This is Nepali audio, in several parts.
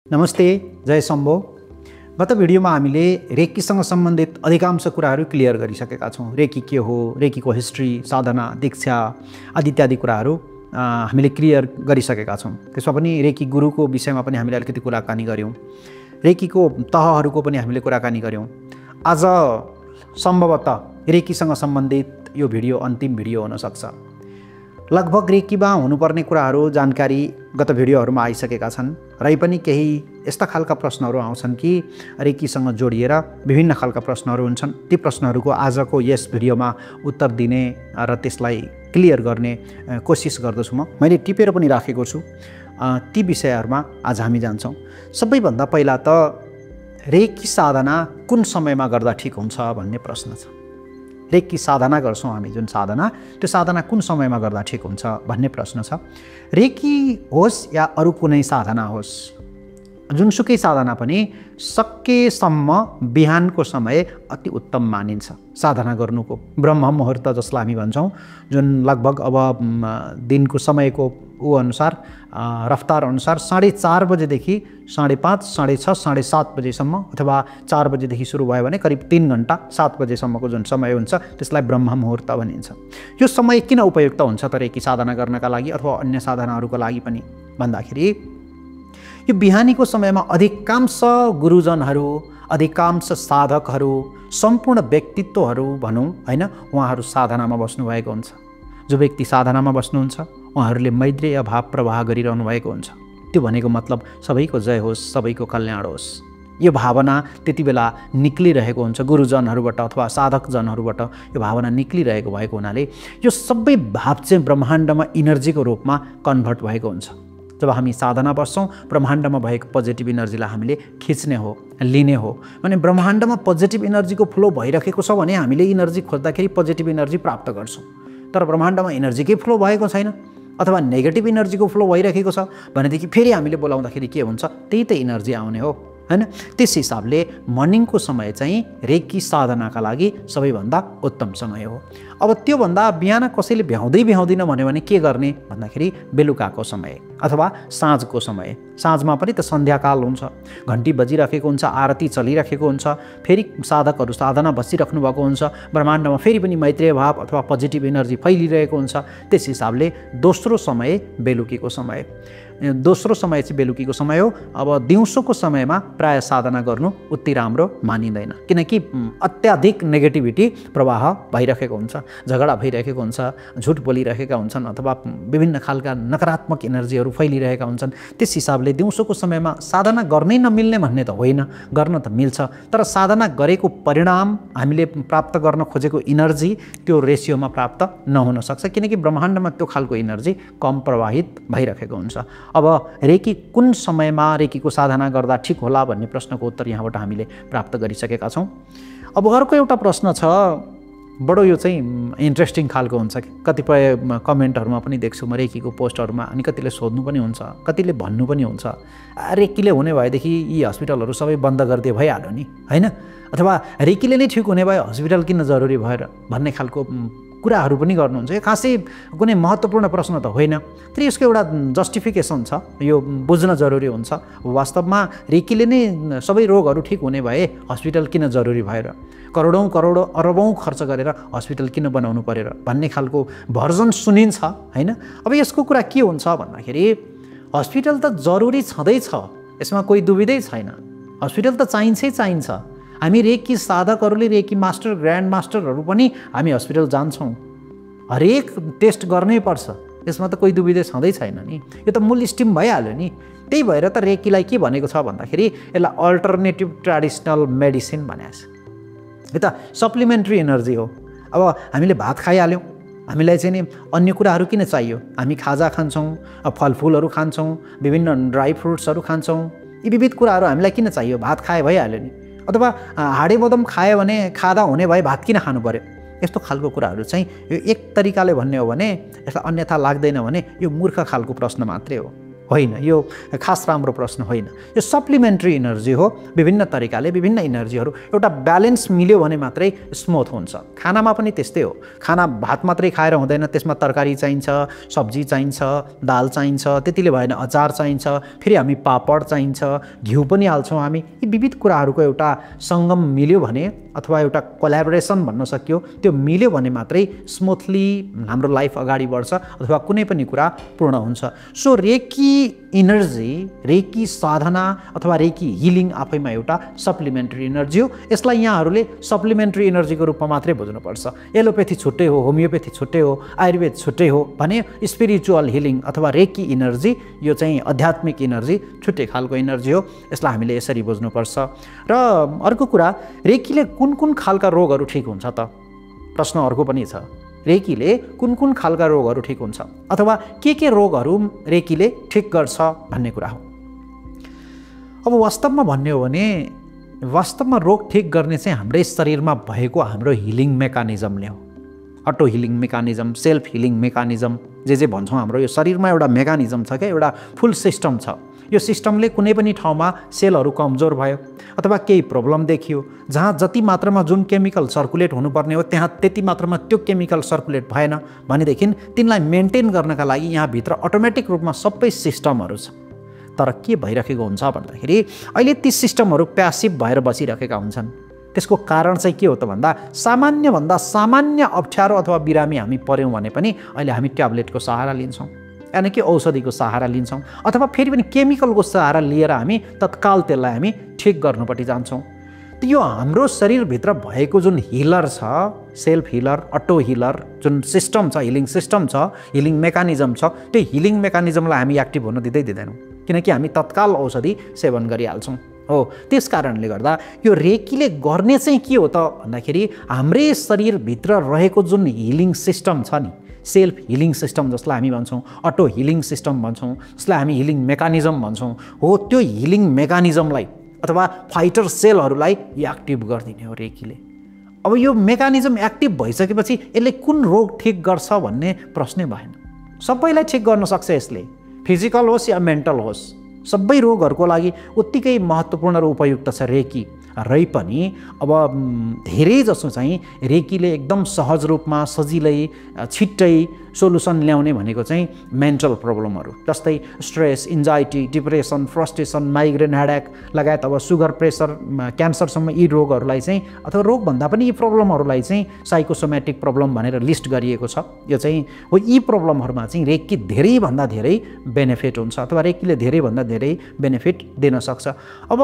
नमस्ते, जय शम्भो। गत भिडियोमा हामीले रेकीसँग सम्बन्धित अधिकांश कुराहरू क्लियर गरिसकेका छौँ। रेकी के हो, रेकीको हिस्ट्री, साधना, दीक्षा आदि इत्यादि कुराहरू हामीले क्लियर गरिसकेका छौँ। त्यसमा पनि रेकी गुरुको विषयमा पनि हामीले अलिकति कुराकानी गऱ्यौँ। रेकीको तहहरूको पनि हामीले कुराकानी गऱ्यौँ। आज सम्भवतः रेकीसँग सम्बन्धित यो भिडियो अन्तिम भिडियो हुन सक्छ। लगभग रेकीमा हुनुपर्ने कुराहरू जानकारी गत भिडियोहरूमा आइसकेका छन्। र पनि केही यस्ता खालका प्रश्नहरू आउँछन् कि रेकीसँग जोडिएर विभिन्न खालका प्रश्नहरू हुन्छन्। ती प्रश्नहरूको आजको यस भिडियोमा उत्तर दिने र त्यसलाई क्लियर गर्ने कोसिस गर्दछु। मैले टिपेर पनि राखेको छु। ती विषयहरूमा आज हामी जान्छौँ। सबैभन्दा पहिला त रेकी साधना कुन समयमा गर्दा ठिक हुन्छ भन्ने प्रश्न छ। रेकी साधना गर्छौँ हामी, जुन साधना, त्यो साधना कुन समयमा गर्दा ठिक हुन्छ भन्ने प्रश्न छ। रेकी होस् या अरू कुनै साधना होस्, जुनसुकै साधना पनि सकेसम्म बिहानको समय अति उत्तम मानिन्छ साधना गर्नुको। ब्रह्म मुहुर्त जसलाई हामी भन्छौँ, जुन लगभग अब दिनको समयको अनुसार रफ्तार अनुसार 4:30 बजेदेखि 5:30, 6:30, 7:30 बजेसम्म, अथवा 4 बजेदेखि सुरु भयो भने करिब 3 घण्टा 7 बजेसम्मको जुन समय हुन्छ त्यसलाई ब्रह्म मुहुर्त भनिन्छ। यो समय किन उपयुक्त हुन्छ त रेकी साधना गर्नका लागि अथवा अन्य साधनाहरूको लागि पनि भन्दाखेरि यो बिहानीको समयमा अधिकांश गुरुजनहरू, अधिकांश साधकहरू, सम्पूर्ण व्यक्तित्वहरू भनौँ हैन, उहाँहरू साधनामा बस्नुभएको हुन्छ। जो व्यक्ति साधनामा बस्नुहुन्छ उहाँहरूले मैत्रेय भाव प्रवाह गरिरहनु भएको हुन्छ। त्यो भनेको मतलब सबैको जय होस्, सबैको कल्याण होस्, यो भावना त्यति बेला निक्लिरहेको हुन्छ गुरुजनहरूबाट अथवा साधकजनहरूबाट। यो भावना निक्लिरहेको भएको हुनाले यो सबै भाव चाहिँ ब्रह्माण्डमा इनर्जीको रूपमा कन्भर्ट भएको हुन्छ। जब हामी साधना बस्छौँ, ब्रह्माण्डमा भएको पोजिटिभ इनर्जीलाई हामीले खिच्ने हो, लिने हो भने ब्रह्माण्डमा पोजिटिभ इनर्जीको फ्लो भइरहेको छ भने हामीले इनर्जी खोज्दाखेरि पोजिटिभ इनर्जी प्राप्त गर्छौँ। तर ब्रह्माण्डमा इनर्जीकै फ्लो भएको छैन अथवा नेगेटिभ इनर्जीको फ्लो भइरहेको छ भनेदेखि फेरि हामीले बोलाउँदाखेरि के हुन्छ, त्यही त इनर्जी आउने हो हैन। त्यस हिसाबले मर्निङको समय चाहिँ रेकी साधनाका लागि सबैभन्दा उत्तम समय हो। अब त्योभन्दा बिहान कसैले भ्याउँदैन भन्यो भने के गर्ने भन्दाखेरि बेलुकाको समय अथवा साँझको समय। साँझमा पनि त सन्ध्याकाल हुन्छ, घन्टी बजिरहेको हुन्छ, आरती चलिरहेको हुन्छ, फेरि साधकहरू साधना बसिराख्नु भएको हुन्छ, ब्रह्माण्डमा फेरि पनि मैत्रेय भाव अथवा पोजिटिभ इनर्जी फैलिरहेको हुन्छ। त्यस हिसाबले दोस्रो समय बेलुकीको समय। दोस्रो समय चाहिँ बेलुकीको समय हो। अब दिउँसोको समयमा प्राय साधना गर्नु उति राम्रो मानिँदैन, किनकि अत्याधिक नेगेटिभिटी प्रवाह भइरहेको हुन्छ, झगडा भइरहेको हुन्छ, झुट बोलिरहेका हुन्छन् अथवा विभिन्न खालका नकारात्मक एनर्जीहरू फैलिरहेका हुन्छन्। त्यस हिसाबले दिउँसोको समयमा साधना गर्नै नमिल्ने भन्ने त होइन, गर्न त मिल्छ, तर साधना गरेको परिणाम, हामीले प्राप्त गर्न खोजेको इनर्जी त्यो रेसियोमा प्राप्त नहुन सक्छ, किनकि ब्रह्माण्डमा त्यो खालको इनर्जी कम प्रवाहित भइरहेको हुन्छ। अब रेकी कुन समयमा रेकीको साधना गर्दा ठिक होला भन्ने प्रश्नको उत्तर यहाँबाट हामीले प्राप्त गरिसकेका छौँ। अब अर्को एउटा प्रश्न छ, बडो यो चाहिँ इन्ट्रेस्टिङ खालको हुन्छ कि कतिपय कमेन्टहरूमा पनि देख्छु म रेकीको पोस्टहरूमा, अनि कतिले सोध्नु पनि हुन्छ, कतिले भन्नु पनि हुन्छ, रेकीले हुने भएदेखि यी हस्पिटलहरू सबै बन्द गरिदिए भइहाल्यो नि हैन, अथवा रेकीले नै ठिक हुने भए हस्पिटल किन जरुरी भएर भन्ने खालको कुराहरू पनि गर्नुहुन्छ। यो खासै कुनै महत्त्वपूर्ण प्रश्न त होइन, तर यसको एउटा जस्टिफिकेसन छ, यो बुझ्न जरुरी हुन्छ। वास्तवमा रेकीले नै सबै रोगहरू ठिक हुने भए हस्पिटल किन जरुरी भएर, करोडौँ अरबौँ खर्च गरेर हस्पिटल किन बनाउनु परेर भन्ने खालको भर्जन सुनिन्छ हैन। अब यसको कुरा के हुन्छ भन्दाखेरि हस्पिटल त जरुरी छँदैछ, यसमा कोही दुविधै छैन। हस्पिटल त चाहिन्छ। हामी रेकी साधकहरूले, रेकी मास्टर, ग्रान्ड मास्टरहरू पनि हामी हस्पिटल जान्छौँ, हरेक टेस्ट गर्नै पर्छ, यसमा त कोही दुविधै छँदै छैन नि। यो त मूल स्टिम भइहाल्यो नि। त्यही भएर त रेकीलाई के भनेको छ भन्दाखेरि यसलाई अल्टरनेटिभ ट्रेडिसनल मेडिसिन भनेको छ। यो त सप्लिमेन्ट्री एनर्जी हो। अब हामीले भात खाइहाल्यौँ, हामीलाई चाहिँ नि अन्य कुराहरू किन चाहियो? हामी खाजा खान्छौँ, फलफुलहरू खान्छौँ, विभिन्न ड्राई फ्रुट्सहरू खान्छौँ, यी विविध कुराहरू हामीलाई किन चाहियो? भात खाए भइहाल्यो नि। अथवा हाडे बदम खायो भने खाँदा हुने भए भात किन खानु पर्यो? यस्तो खालको कुराहरू चाहिँ यो एक तरिकाले भन्ने हो भने, यसलाई अन्यथा लाग्दैन भने यो मूर्ख खालको प्रश्न मात्रै हो होइन, यो खास राम्रो प्रश्न होइन। यो सप्लिमेन्ट्री इनर्जी हो। विभिन्न तरिकाले विभिन्न इनर्जीहरू एउटा ब्यालेन्स मिल्यो भने मात्रै स्मुथ हुन्छ। खानामा पनि त्यस्तै हो। खाना भात मात्रै खाएर हुँदैन, त्यसमा तरकारी चाहिन्छ, सब्जी चाहिन्छ, दाल चाहिन्छ, त्यतिले भएन अचार चाहिन्छ, फेरि हामी पापड चाहिन्छ, घिउ पनि हाल्छौँ हामी। यी विविध कुराहरूको एउटा सङ्गम मिल्यो भने अथवा एउटा कोल्याबोरेसन भन्न सकियो, त्यो मिल्यो भने मात्रै स्मुथली हाम्रो लाइफ अगाडि बढ्छ अथवा कुनै पनि कुरा पूर्ण हुन्छ। सो रेकी इनर्जी, रेकी साधना अथवा रेकी हिलिङ आफैमा एउटा सप्लिमेन्ट्री इनर्जी हो। यसलाई यहाँहरूले सप्लिमेन्ट्री इनर्जीको रूपमा मात्रै बुझ्नुपर्छ। एलोपेथी छुट्टै हो, होमियोपेथी छुट्टै हो, आयुर्वेद छुट्टै हो भने स्पिरिचुअल हिलिङ अथवा रेकी इनर्जी यो चाहिँ आध्यात्मिक इनर्जी छुट्टै खालको इनर्जी हो। यसलाई हामीले यसरी बुझ्नुपर्छ। र अर्को कुरा, रेकीले कुन कुन खालका रोगहरू ठिक हुन्छ त? प्रश्न अर्को पनि छ। रेकीले कुन कुन खालका रोगहरू ठिक हुन्छ अथवा के रोगहरू रेकीले ठिक गर्छ भन्ने कुरा हो। अब वास्तवमा भन्ने हो भने वास्तवमा रोग ठिक गर्ने चाहिँ हाम्रै शरीरमा भएको हाम्रो हिलिङ मेकानिजमले हो। Auto healing mechanism, self healing mechanism, जे भन्छौँ हाम्रो यो शरीरमा एउटा मेकानिजम छ क्या, एउटा फुल सिस्टम छ। यो सिस्टमले कुनै पनि ठाउँमा सेलहरू कमजोर भयो अथवा केही प्रब्लम देखियो, जहाँ जति मात्रामा जुन केमिकल सर्कुलेट हुनुपर्ने हो त्यहाँ त्यति मात्रामा त्यो केमिकल सर्कुलेट भएन भनेदेखि तिनलाई मेन्टेन गर्नका लागि यहाँभित्र अटोमेटिक रूपमा सबै सिस्टमहरू छ। तर के भइरहेको हुन्छ भन्दाखेरि अहिले ती सिस्टमहरू प्यासिभ भएर बसिरहेका हुन्छन्। त्यसको कारण चाहिँ के हो त भन्दा सामान्यभन्दा सामान्य अप्ठ्यारो अथवा बिरामी हामी पऱ्यौँ भने पनि अहिले हामी ट्याब्लेटको सहारा लिन्छौँ, यानि कि औषधिको सहारा लिन्छौँ अथवा फेरि पनि केमिकलको सहारा लिएर हामी तत्काल त्यसलाई हामी ठिक गर्नुपट्टि जान्छौँ। त्यो हाम्रो शरीरभित्र भएको जुन हिलर छ, सेल्फ हिलर, अटो हिलर, जुन सिस्टम छ, हिलिङ सिस्टम छ, हिलिङ मेकानिजम छ, त्यो हिलिङ मेकानिजमलाई हामी एक्टिभ हुन दिँदैनौँ किनकि हामी तत्काल औषधि सेवन गरिहाल्छौँ। हो, त्यस कारणले गर्दा यो रेकीले गर्ने चाहिँ के हो त भन्दाखेरि हाम्रै शरीरभित्र रहेको जुन हिलिङ सिस्टम छ नि, सेल्फ हिलिङ सिस्टम जसलाई हामी भन्छौँ, अटो हिलिङ सिस्टम भन्छौँ, जसलाई हामी हिलिङ मेकानिजम भन्छौँ, हो त्यो हिलिङ मेकानिजमलाई अथवा फाइटर सेलहरूलाई एक्टिभ गरिदिने हो रेकीले। अब यो मेकानिजम एक्टिभ भइसकेपछि यसले कुन रोग ठिक गर्छ भन्ने प्रश्नै भएन। सबैलाई ठिक गर्न सक्छ यसले, फिजिकल होस् या मेन्टल होस्, सबै रोगहरूको लागि उत्तिकै महत्त्वपूर्ण र उपयुक्त छ रेकी। रै पनि अब धेरै जसो चाहिँ रेकीले एकदम सहज रूपमा सजिलै छिट्टै सोलुसन ल्याउने भनेको चाहिँ मेन्टल प्रब्लमहरू जस्तै stress, anxiety, depression, frustration, migraine, headache लगायत अब सुगर, प्रेसर, क्यान्सरसम्म यी रोगहरूलाई चाहिँ अथवा रोगभन्दा पनि यी प्रब्लमहरूलाई चाहिँ साइकोसोमेटिक प्रब्लम भनेर लिस्ट गरिएको छ। यो चाहिँ हो, यी प्रब्लमहरूमा चाहिँ रेकी धेरैभन्दा धेरै बेनिफिट हुन्छ अथवा रेकीले धेरैभन्दा धेरै बेनिफिट दिन सक्छ। अब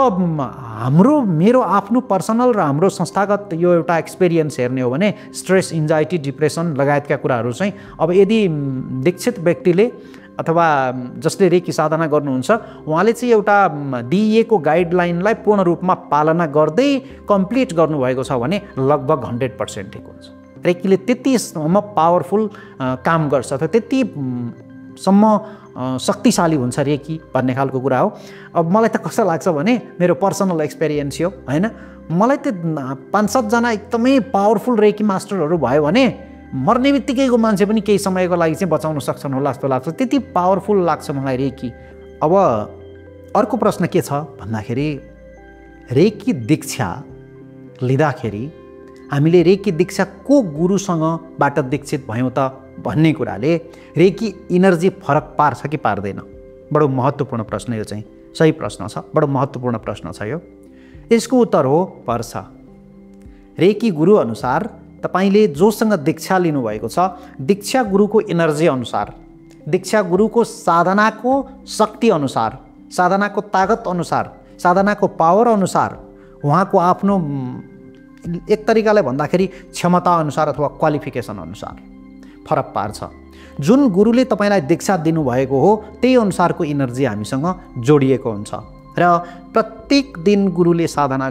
मेरो आफ्नो पर्सनल र हाम्रो संस्थागत यो एउटा एक्सपिरियन्स हेर्ने हो भने स्ट्रेस, इन्जाइटी, डिप्रेसन लगायतका कुराहरू चाहिँ अब यदि दीक्षित व्यक्तिले अथवा जसले रेकी साधना गर्नुहुन्छ उहाँले चाहिँ एउटा दिइएको गाइडलाइनलाई पूर्ण रूपमा पालना गर्दै कम्प्लिट गर्नुभएको छ भने लगभग 100% ठिक हुन्छ। रेकीले त्यतिसम्म पावरफुल काम गर्छ अथवा त्यतिसम्म शक्तिशाली हुन्छ रेकी भन्ने खालको कुरा हो। अब मलाई त कस्तो लाग्छ भने मेरो पर्सनल एक्सपिरियन्स हो हैन, मलाई त 5-7 जना एकदमै पावरफुल रेकी मास्टरहरू भयो भने मर्ने बित्तिकैको मान्छे पनि केही समयको लागि चाहिँ बचाउन सक्छन् होला जस्तो लाग्छ, त्यति पावरफुल लाग्छ मलाई रेकी। अब अर्को प्रश्न के छ भन्दाखेरि रेकी दीक्षा लिँदाखेरि हामीले रेकी दीक्षा को गुरुसँगबाट दीक्षित भयौँ त भन्ने कुराले रेकी इनर्जी फरक पार्छ कि पार्दैन? बडो महत्त्वपूर्ण प्रश्न यो चाहिँ, सही प्रश्न छ, बडो महत्त्वपूर्ण प्रश्न छ यो। यसको उत्तर हो पर्छ। रेकी गुरु अनुसार तपाईले जोसँग दीक्षा लिनुभएको छ, दीक्षा गुरुको इनर्जी अनुसार, दीक्षा गुरुको साधनाको शक्ति अनुसार, साधनाको तागत अनुसार, साधनाको पावर अनुसार, उहाँको आफ्नो एक तरिकाले भन्दाखेरि क्षमता अनुसार अथवा क्वालिफिकेसन अनुसार फरक पार्छ। जुन गुरुले तपाईलाई दीक्षा दिनुभएको हो त्यही अनुसारको इनर्जी हामीसँग जोडिएको हुन्छ र प्रत्येक दिन गुरुले साधना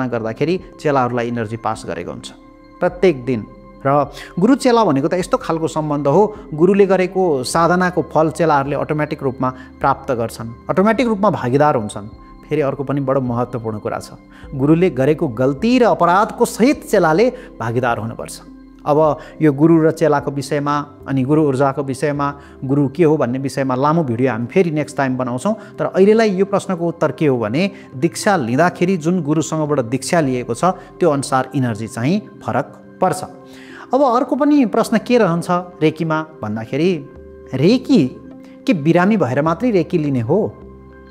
गर्दाखेरि चेलाहरूलाई इनर्जी पास गरेको हुन्छ प्रत्येक दिन। र गुरु चेला भनेको त यस्तो खालको सम्बन्ध हो, गुरुले गरेको साधनाको फल चेलाहरूले अटोमेटिक रूपमा प्राप्त गर्छन्, अटोमेटिक रूपमा भागीदार हुन्छन्। फेरि अर्को पनि बडो महत्त्वपूर्ण कुरा छ, गुरुले गरेको गल्ती र अपराधको सहित चेलाले भागीदार हुनुपर्छ। अब यो गुरु र चेलाको विषयमा अनि गुरु ऊर्जाको विषयमा गुरु के हो भन्ने विषयमा लामो भिडियो हामी फेरि नेक्स्ट टाइम बनाउँछौँ। तर अहिलेलाई यो प्रश्नको उत्तर के हो भने दीक्षा लिँदाखेरि जुन गुरुसँगबाट दीक्षा लिएको छ त्यो अनुसार इनर्जी चाहिँ फरक पर्छ। अब अर्को पनि प्रश्न के रहन्छ रेकीमा भन्दाखेरि रेकी के बिरामी भएर मात्रै रेकी लिने हो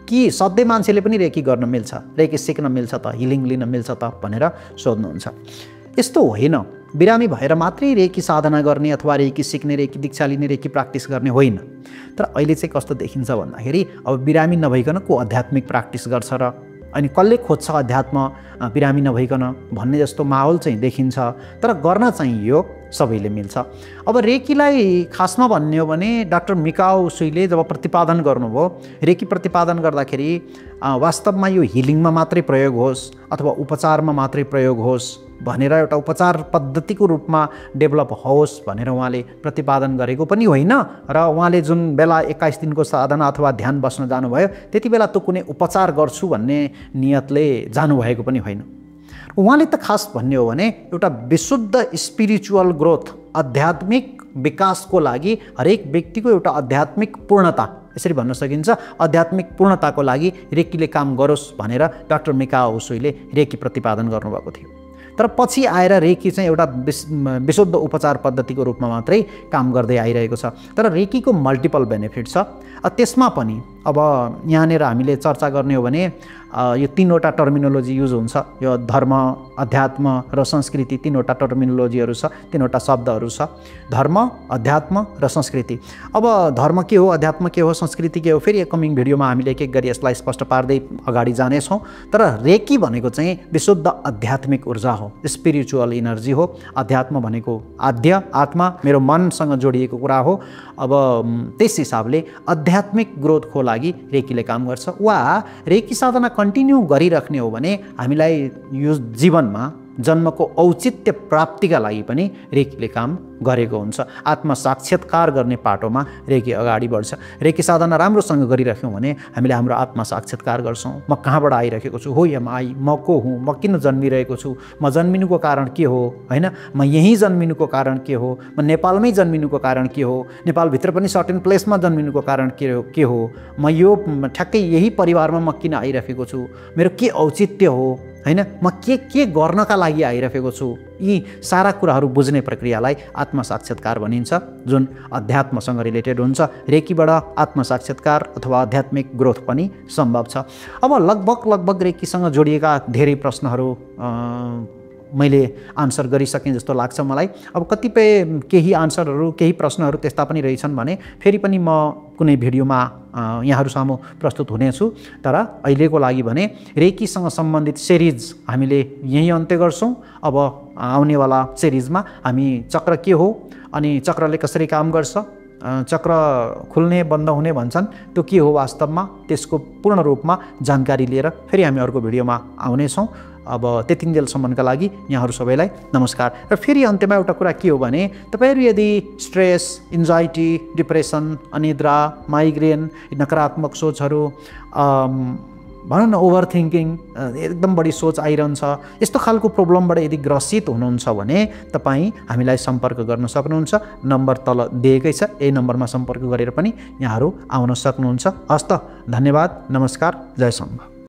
कि सधैँ मान्छेले पनि रेकी गर्न मिल्छ, रेकी सिक्न मिल्छ त, हिलिङ लिन मिल्छ त भनेर सोध्नुहुन्छ। यस्तो होइन, बिरामी भएर मात्रै रेकी साधना गर्ने अथवा रेकी सिक्ने, रेकी दीक्षा लिने, रेकी प्र्याक्टिस गर्ने होइन। तर अहिले चाहिँ कस्तो देखिन्छ भन्दाखेरि अब बिरामी नभइकन को आध्यात्मिक प्र्याक्टिस गर्छ र अनि कसले खोज्छ अध्यात्म बिरामी नभइकन भन्ने जस्तो माहौल चाहिँ देखिन्छ। तर गर्न चाहिँ यो सबैले मिल्छ। अब रेकीलाई खासमा भन्ने हो भने डाक्टर मिकाओ उसुईले जब प्रतिपादन गर्नुभयो, रेकी प्रतिपादन गर्दाखेरि वास्तवमा यो हिलिङमा मात्रै प्रयोग होस् अथवा उपचारमा मात्रै प्रयोग होस् भनेर एउटा उपचार पद्धतिको रूपमा डेभलप होस् भनेर उहाँले प्रतिपादन गरेको पनि होइन र उहाँले जुन बेला 21 दिनको साधना अथवा ध्यान बस्न जानुभयो त्यति बेला त कुनै उपचार गर्छु भन्ने नियतले जानुभएको पनि होइन। उहाँले त खास भन्ने हो भने एउटा विशुद्ध स्पिरिचुअल ग्रोथ, आध्यात्मिक विकासको लागि हरेक व्यक्तिको एउटा आध्यात्मिक पूर्णता, यसरी भन्न सकिन्छ आध्यात्मिक पूर्णताको लागि रेकीले काम गरोस् भनेर डाक्टर मिकाओ उसुईले रेकी प्रतिपादन गर्नुभएको थियो। तर पछि आएर रेकी चाहिँ एउटा विशुद्ध उपचार पद्धतिको रूपमा मात्रै काम गर्दै आइरहेको छ। तर रेकीको मल्टिपल बेनिफिट छ। त्यसमा पनि अब यहाँनिर हामीले चर्चा गर्ने हो भने यो तीनवटा टर्मिनोलोजी युज हुन्छ। यो धर्म, अध्यात्म र संस्कृति तीनवटा टर्मिनोलोजीहरू छ, तीनवटा शब्दहरू छ, धर्म, अध्यात्म र संस्कृति। अब धर्म के हो, अध्यात्म के हो, संस्कृति के हो, फेरि कमिङ भिडियोमा हामीले एक एक गरी यसलाई स्पष्ट पार्दै अगाडि जानेछौँ। तर रेकी भनेको चाहिँ विशुद्ध आध्यात्मिक ऊर्जा हो, स्पिरिचुअल इनर्जी हो। अध्यात्म भनेको आद्य, आत्मा, मेरो मनसँग जोडिएको कुरा हो। अब त्यस हिसाबले आध्यात्मिक ग्रोथको लागि रेकीले काम गर्छ। वा रेकी साधना कन्टिन्यू गरिराख्ने हो भने हामीलाई यो जीवनमा जन्मको औचित्य प्राप्तिका लागि पनि रेकीले काम गरेको हुन्छ। आत्मसाक्षात्कार गर्ने पाटोमा रेकी अगाडि बढ्छ। रेकी साधना राम्रोसँग गरिराख्यौँ भने हामीले हाम्रो आत्मसाक्षात्कार गर्छौँ। म कहाँबाट आइरहेको छु, हो या म को हुँ, म किन जन्मिरहेको छु, म जन्मिनुको कारण के हो, होइन, म यहीँ जन्मिनुको कारण के हो, म नेपालमै जन्मिनुको कारण के हो, नेपालभित्र पनि सर्टेन प्लेसमा जन्मिनुको कारण के हो, म यो ठ्याक्कै यही परिवारमा म किन आइरहेको छु, मेरो के औचित्य हो, होइन, म के गर्नका लागि आइरहेको छु। यी सारा कुराहरू बुझ्ने प्रक्रियालाई आत्मसाक्षात्कार भनिन्छ, जुन अध्यात्मसँग रिलेटेड हुन्छ। रेकीबाट आत्मसाक्षात्कार अथवा आध्यात्मिक ग्रोथ पनि सम्भव छ। अब लगभग रेकीसँग जोडिएका धेरै प्रश्नहरू मैले आन्सर गरिसकेँ जस्तो लाग्छ मलाई। अब कतिपय केही आन्सरहरू, केही प्रश्नहरू त्यस्ता पनि रहेछन् भने फेरि पनि म कुनै भिडियोमा यहाँहरू सामु प्रस्तुत हुनेछु। तर अहिलेको लागि भने रेकीसँग सम्बन्धित सिरिज हामीले यहीँ अन्त्य गर्छौँ। अब आउनेवाला सिरिजमा हामी चक्र के हो अनि चक्रले कसरी काम गर्छ, चक्र खुल्ने बन्द हुने भन्छन्, त्यो के हो वास्तवमा, त्यसको पूर्ण रूपमा जानकारी लिएर फेरि हामी अर्को भिडियोमा आउनेछौँ। अब त्यतिन्जेलसम्मका लागि यहाँहरू सबैलाई नमस्कार। र फेरि अन्त्यमा एउटा कुरा के हो भने तपाईँहरू यदि स्ट्रेस, एन्जाइटी, डिप्रेसन, अनिद्रा, माइग्रेन, नकारात्मक सोचहरू, भनौँ न ओभर थिङ्किङ, एकदम बढी सोच आइरहन्छ, यस्तो खालको प्रब्लमबाट यदि ग्रसित हुनुहुन्छ भने तपाईँ हामीलाई सम्पर्क गर्न सक्नुहुन्छ। नम्बर तल दिएकै छ, यही नम्बरमा सम्पर्क गरेर पनि यहाँहरू आउन सक्नुहुन्छ। हस्त, धन्यवाद, नमस्कार, जय शम्भ।